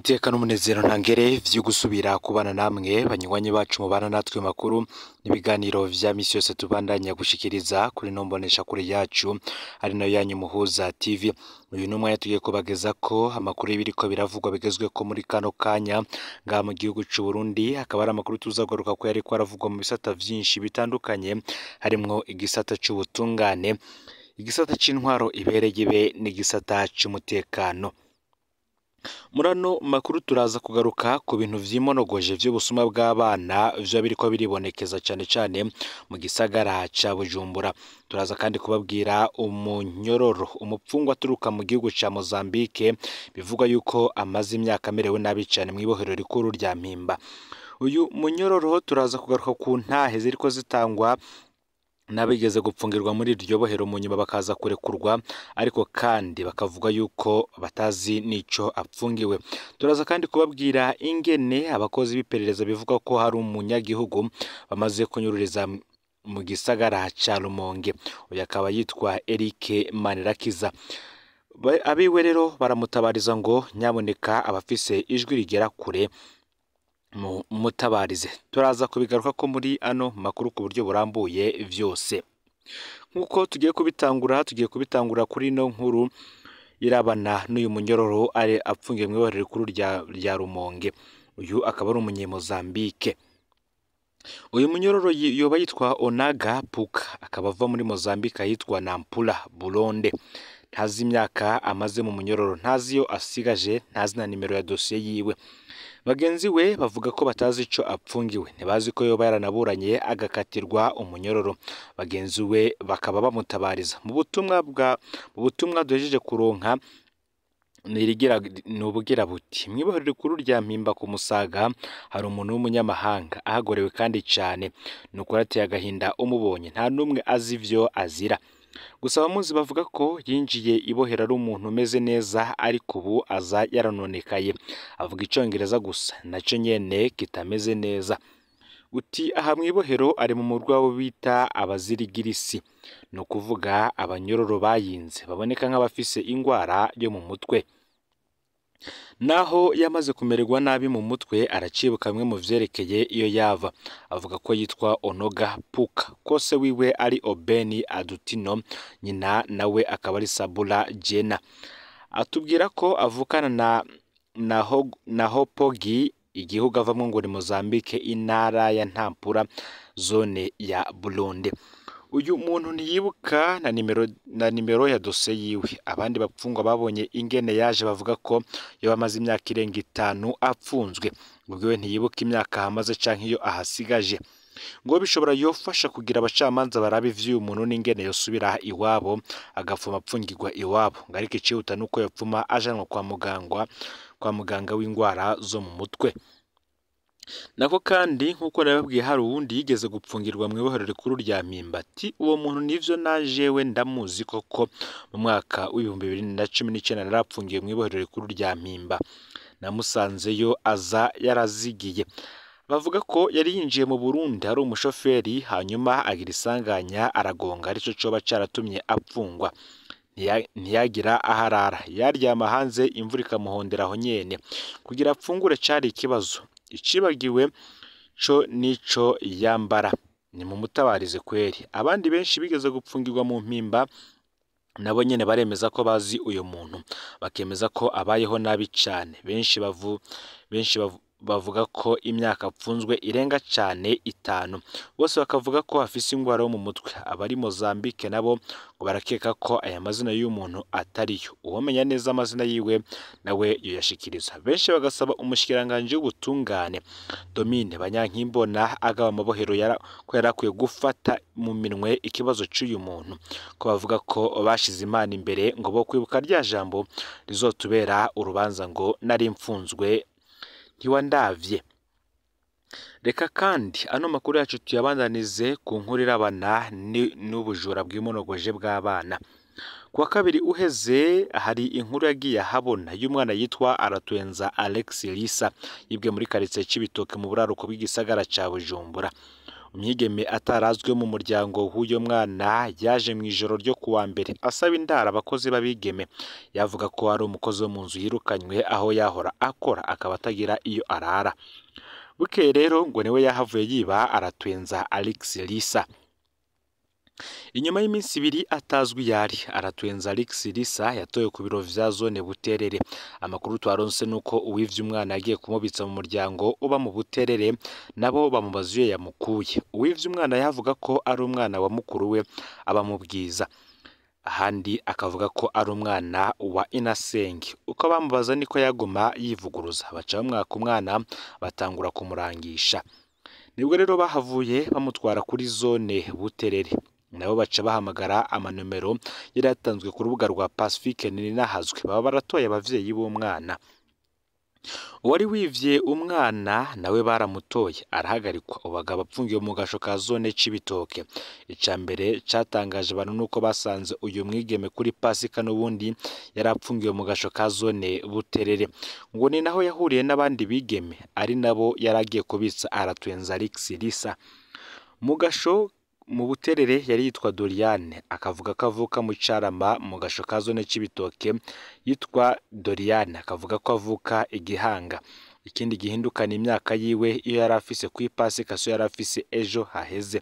Iteka n'umunezero ntangere vyo gusubira kubana namwe banywanyi bacu mubana natwe makuru n'ibiganiro vya misi yose tubandanya gushikiriza kuri no mboneshakure yacu ari nayo yanyu Muhuza TV. Uyu n'umwanya tugiye kubagezako amakuru y'ibiriko biravugwa bigezweko muri kano kanya ngaha mu gihugu c'u Burundi, akaba ari amakuru tuzagaruka ko yariko aravugwa mu bisata vyinshi bitandukanye, harimwo igisata c'ubutungane, igisata c'intwaro ibereye ibe n'igisata c'umutekano. Muri ano makuru turaza kugaruka ku bintu vyimonogoje vy'ubusuma bw'abana vyoba biriko biribonekeza cane cane mu gisagara ca Bujumbura. Turaza kandi kubabwira umunyororo, umupfungwa aturuka mu gihugu ca Mozambique, bivugwa yuko amaze imyaka amerewe nabi cane mw'ibohero rikuru rya Mpimba. Uyu munyororo turaza kugaruka ku ntahe ziriko zitangwa n'abigeze gupfungirwa muri iryo bohero mu nyuma bakaza kurekurwa, ariko kandi bakavuga yuko batazi n'ico apfungiwe. Turaza kandi kubabwira ingene abakozi b'iperereza bivuga ko hari umunyagihugu bamaze kunyururiza mu gisagara ca Rumonge, uyu akaba yitwa Eric Manirakiza. Abiwe rero baramutabariza ngo nyaboneka abafise ijwi rigera kure mutabarize. Turaza kubigaruka ko muri ano makuru ku buryo burambuye vyose. Nkuko tugiye kubitangura kuri no nkuru irabana n'uyu munyororo ari apfungiwe mw'ibohero rikuru rya Rumonge. Uyu akaba ari umunyemozambike. Uyu munyororo yoba yitwa Onaga Puka, akaba ava muri Mozambique yitwa Nampula Buronde. Ntazi imyaka amaze mu munyororo, ntazi iyo asigaje, ntazi na nimero ya dosiye yiwe. Bagenzi we bavuga ko batazi ico apfungiwe, ntibazi ko yoba yaranaburanye agakatirwa umunyororo. Bagenzi we bakaba bamutabariza. Mu butumwa duhejeje kuronka nubugira buti: mw'ibohero rikuru rya Mpimba ku Musaga hari umuntu w'umunyamahanga ahagorewe kandi cane, nukuri ateye agahinda umubonye, nta n'umwe azi ivyo azira. Gusa abamuzi bavuga ko yinjiye ibohero ari umuntu umeze neza, ariko ubu aza yaranonekaye, avuga icongereza gusa naco nyene kitameze neza. Uti aha mw'ibohero ari mu murwa w'abo bita abazirigirisi, ni ukuvuga abanyororo bayinze baboneka nk'abafise ingwara yo mu mutwe. Naho yamaze kumererwa nabi mu mutwe, aracibuka bimwe mu vyerekeye iyo yava. Avuga ko yitwa Onoga Puka, ko se wiwe ari Obeni Adutino, nyina nawe akaba ari Sabula Jena. Atubwira ko avukana na Hopogi, igihugu avamwo ngo ni Mozambique, intara ya Ntampura, zone ya Buronde. Uyu muntu ntiyibuka na nimero ya dosiye yiwe. Abandi bapfungwa babonye ingene yaje bavuga ko yoba amaze imyaka irenga 5 apfunzwe. Ubwo ntiyibuka imyaka ahamaze canke iyo ahasigaje. Ngo bishobora yofasha kugira abacamanza barabe ivy'uyu muntu n'ingene yosubira iwabo, agapfuma apfungirwa iwabo. Ngo ariko icihuta nuko yopfuma ajanwa kwa muganga w'ingwara zo mu mutwe. Nako kandi nkuko nababwiye hari uwundi yigeze gupfungirwa mw'ibohero rikuru rya Mpimba. Ati uwo muntu nivyo najewe ndamuzi koko, mu mwaka w'2019 narapfungiwe mw'ibohero rikuru rya Mpimba, namusanzeyo aza yarazigiye. Bavuga ko yari yinjiye mu Burundi ari umushoferi, hanyuma agira isanganya aragonga, arico coba caratumye apfungwa. Ntiyagira aharara, yaryama hanze imvura ikamuhondera aho nyene. Kugira apfungure cari ikibazo, icibagiwe co nico yambara. Nimumutabarize kweri. Abandi benshi bigeze gupfungirwa mu Mpimba nabo nyene baremeza ko bazi uyu muntu, bakemeza ko abayeho nabi cane. Benshi bavuga ko imyaka apfunzwe irenga cane 5. Bose bakavuga ko afise ingwara yo mu mutwe. Abari Mozambique nabo ngo barakeka ko aya mazina y'uyu muntu atariyo. Uwomenya neza amazina yiwe nawe yoyashikiriza. Benshi bagasaba umushikiranganji w'ubutungane Domine Banyankimbona agaba amabohero ko yarakwiye gufata mu minwe ikibazo c'uyu muntu, ko bavuga ko bashize Imana imbere ngo bo kwibuka rya jambo rizotubera urubanza ngo nari mfunzwe ntiwandavye. Reka kandi ano makuru yacu tuyabandanize ku nkuru irabana n'ubujura bw'imonogoje bw'abana. Kuwa kabiri uheze hari inkuru yagiye ahabona y'umwana yitwa Aratwenza Alex Lisa yibwe muri quartier Cibitoke mu buraruko bw'igisagara ca Bujumbura. Umwigeme atarazwi mu muryango w'uyo mwana yaje mu ijoro ryo kuwa mbere asaba indaro abakozi b'abigeme. Yavuga ko ari umukozi wo mu nzu yirukanywe aho yahora akora akaba atagira iyo arara. Bukeye rero ngo niwe yahavuye yiba aratwenza Alex Lisa. Inyuma y'iminsi ibiri atazwi yari aratwenza Alex Lisa yatowe ku biro vya zone Buterere. Amakuru twaronse nuko uwivye umwana yagiye kumubitsa mu muryango uba mu Buterere, nabo bamubaza iyo yamukuye. Uwivye umwana yavuga ko ari umwana wa mukuru we abamubwiza, ahandi akavuga ko ari umwana wa Inasenge. Uko bamubaza niko yaguma yivuguruza, baca bamwaka umwana batangura kumurangisha. Nibwo rero bahavuye bamutwara kuri zone Buterere, nabo baca bahamagara amanomero yari yatanzwe ku rubuga rwa Pacifique Ninahazwe, baba baratoye abavyeyi b'umwana. Uwari wivye umwana nawe baramutoye arahagarikwa, ubu akaba apfungiwe mu gasho ka zone Cibitoke. Ica mbere catangaje abantu nuko basanze uyu mwigeme kuri Pasika n'ubundi yari apfungiwe mu gasho ka zone Buterere, ngo ni naho yahuriye n'abandi bigeme ari nabo yari agiye kubitsa aratwenza Alex Lisa. Mu gasho mu Buterere yari yitwa Doriane, akavuga ko avuka mu Carama mu gasho ka zone Cibitoke. Yitwa Doriane akavuga ko avuka Igihanga. Ikindi gihindukana imyaka yiwe iyo yari afise ku Ipasika so yari afise ejo haheze.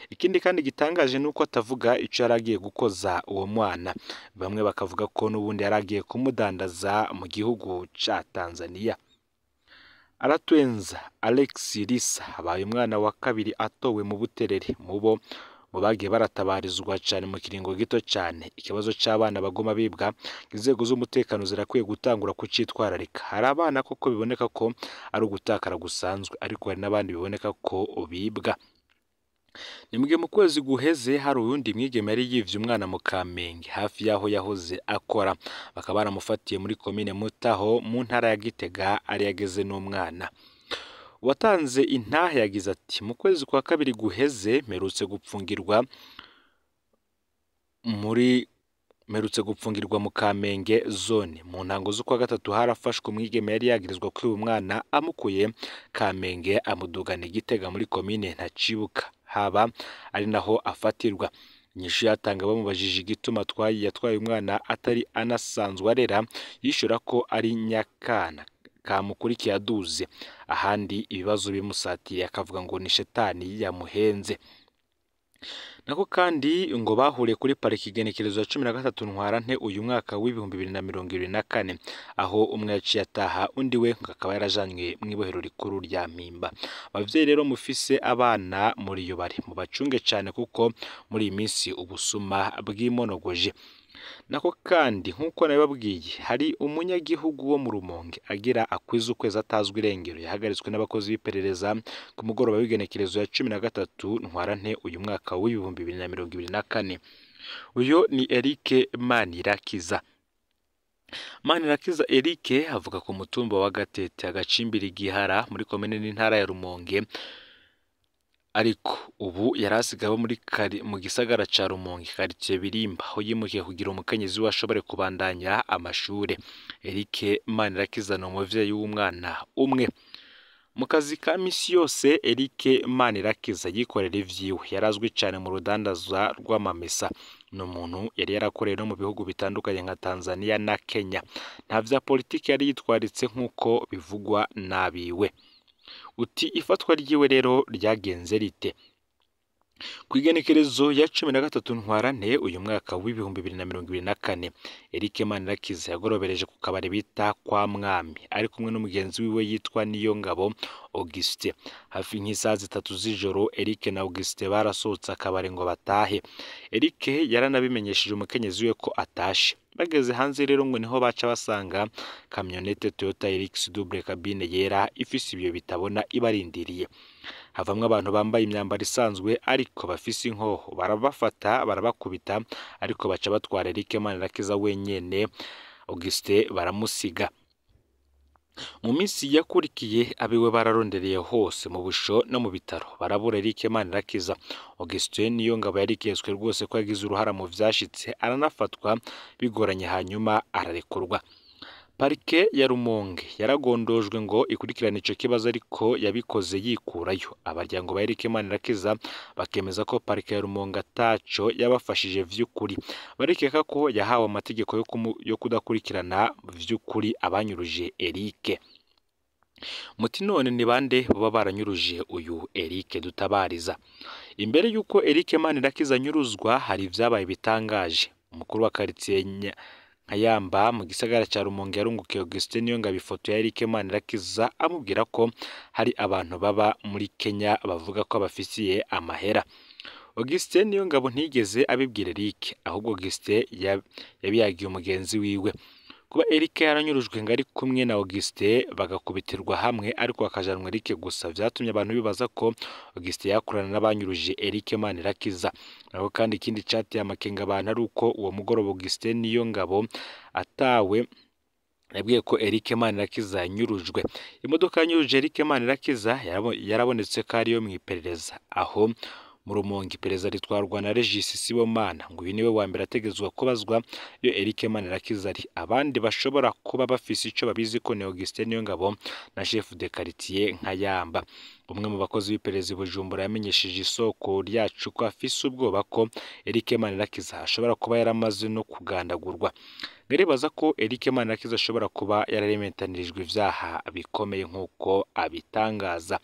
Ikindi kandi gitangaje nuko atavuga ico yari agiye gukoza uwo mwana, bamwe bakavuga ko n'ubundi yari agiye kumudandaza mu gihugu ca Tanzania. Aratwenza Alex Lisa abaye umwana wa kabiri atowe mu Buterere mubo mu bagiye baratabarizwa cyane mu kiringo gito cyane. Ikibazo c'abana baguma bibwa, inzego z'umutekano zirakwiye gutangura kucitwararika. Hari abana koko biboneka ko ari ugutakara gusanzwe, ariko hari n'abandi biboneka ko bibwa. Ni mu kwezi guheze hari uyundi mwigeme yari yivye umwana mu Kamenge hafi y'aho yahoze akora, bakaba baramufatiye muri komine Mutaho mu ntara ya Gitega ari yageze n'umwana. Uwatanze intahe yagize ati: mu kwezi kwa kabiri guheze mperutse gupfungirwa mu Kamenge zone. Mu ntango z'ukwa gatatu harafashwe umwigeme yari yagirizwa kwiba umwana amukuye Kamenge amudugana Igitega muri komine Ntacibuka, haba ari naho afatirwa. Inyishu yatanga bamubajije igituma yatwaye umwana atari anasanzwe arera, yishura ko ari nyakana kamukurikiye aduze, ahandi ibibazo bimusatiriye akavuga ngo ni shetani yamuhenze. Nako kandi ngo bahuriye kuri pariki igenekerezo ya 13 Ntwarante uyu mwaka w'2024, aho umwe yaciye ataha undi we akaba yarajanywe mu ibohero rikuru rya Mpimba. Abavyeyi rero mufise abana muri yo bari mubacunge cyane, kuko muri iyi minsi ubusuma bwimonogoje. Nako kandi nk'uko nabibabwiye, hari umunyagihugu wo mu Rumonge agira akwiza ukwezi atazwi irengero, yahagaritswe n'abakozi b'iperereza ku mugoroba w'igenekerezo ya 13 Ntwarante uyu mwaka w'2024. Uyo ni Eric Manirakiza. Manirakiza Eric avuga ku mutumba wa Gatete agacimbiri Gihara muri komine n'intara ya Rumonge, ariko ubu yari asigaye muri mu gisagara ca Rumonge quartier Birimba, aho yimukiye kugira umukenyezi we ashobore kubandanya amashure. Eric Manirakiza ni umuvyeyi w'umwana umwe. Mu kazi ka misi yose Eric Manirakiza yikorera ivyiwe, yarazwi cane mu rudandaza rw'amamesa. Ni umuntu yari yarakoreye no mu bihugu bitandukanye nka Tanzania na Kenya. Nta vya politiki yari yitwaritse nk'uko bivugwa n'abiwe. Uti ifatwa ryiwe rero ryagenze rite? Ku igenekerezo ya 13 Ntwarante uyu mwaka w'2024, Eric Manirakiza yagorobereje ku kabari bita kwa Mwami ari kumwe n'umugenzi wiwe yitwa Niyongabo Augustin. Hafi nk'isaha 3 z'ijoro Eric na Augustin barasohotse akabari ngo batahe. Eric yaranabimenyesheje umukenyezi we ko atashe. Bageze hanze rero ngo niho baca basanga kamyonete Toyota Hilux double cabine yera ifise ibyo bitabona ibarindiriye. Havamwe abantu bambaye imyambaro isanzwe ariko bafise inkoho, barabafata barabakubita, ariko baca batwara Eric Manirakiza wenyene, Augustin baramusiga. Mu minsi yakurikiye abiwe bararondereye hose mu busho no mu bitaro barabura Eric Manirakiza. Augustin Niyongabo yari iketswe rwose ko yagize uruhara mu vyashitse, aranafatwa bigoranye hanyuma ararekurwa. Parike ya Rumonge yaragondojwe ngo ikurikirane ico kibazo, ariko yabikoze yikurayo. Abaryango ba Eric Manirakiza bakemeza ko parike ya Rumonge ataco yabafashije vy'ukuri, barikeka ko yahawe amategeko yo kudakurikirana vy'ukuri abanyuruje Eric. Muti none ni bande baba baranyuruje uyu Eric dutabariza? Imbere y'uko Eric Manirakiza anyuruzwa hari ivyabaye bitangaje. Umukuru wa quartier Nkayamba mu gisagara ca Rumonge yarungukiye Augustin Niyongabo ifoto ya Eric Manirakiza, amubwira ko hari abantu baba muri Kenya bavuga ko abafisiye amahera. Augustin Niyongabo ntiyigeze abibwira Eric, ahubwo Augustin yabiyagiye umugenzi wiwe. Kuba Eric yaranyurujwe ngo ari kumwe na Augustin bagakubitirwa hamwe ariko hakajanwa Eric gusa, vyatumye abantu bibaza ko Augustin yakorana n'abanyuruje Eric Manirakiza. Naho kandi ikindi cateye amakenga abantu ari uko uwo mugoroba Augustin Niyongabo atawe yabwiye ko Eric Manirakiza yanyurujwe. Imodoka yanyuruje Eric Manirakiza yarabonetse ko ariyo mw'iperereza, aho mu Rumonge iperereza ritwarwa na Regis Sibomana, ngo uyu niwe wa mbere ategezwa kubazwa iyo Eric Manirakiza ari. Abandi bashobora kuba bafise ico babizi ko ni Augustin Niyongabo na chef de quartier Nkayamba. Umwe mu bakozi b'iperereza i Bujumbura yamenyesheje isoko ryacu ko afise ubwoba ko Eric Manirakiza ashobora kuba yaramaze no kugandagurwa. Ngaribaza ko Eric Manirakiza ashobora kuba yararementanirijwe ivyaha bikomeye nk'uko abitangaza.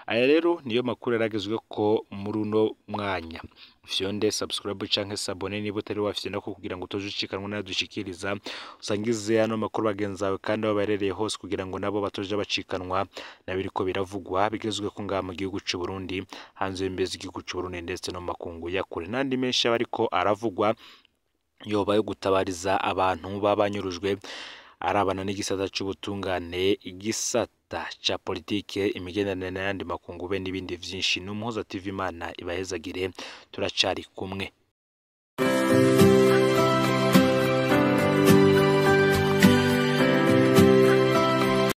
Aya rero niyo makuru yaragezwe ko muri uno mwanya. Fyonde subscribe canke sabone niba utari wafyonda ko kugira ngo utoje ucikanwa nadushikiriza, usangize ano makuru bagenzi bawe kandi aho baherereye hose kugira ngo nabo batoje bacikanwa nabiriko biravugwa bigezwe ko ngaha mu gihugu c'u Burundi, hanze y'imbizi z'igihugu c'u Burundi ndetse no mu makungu ya kure, n'andi menshi aba ariko aravugwa yoba yo gutabariza abantu babanyurujwe arabana n'igisata c'ubutungane, igisata ca politike, imigenderanire n'ayandi makungu be n'ibindi vyinshi. N'Umuhoza TV, Imana ibahezagire, turacari kumwe.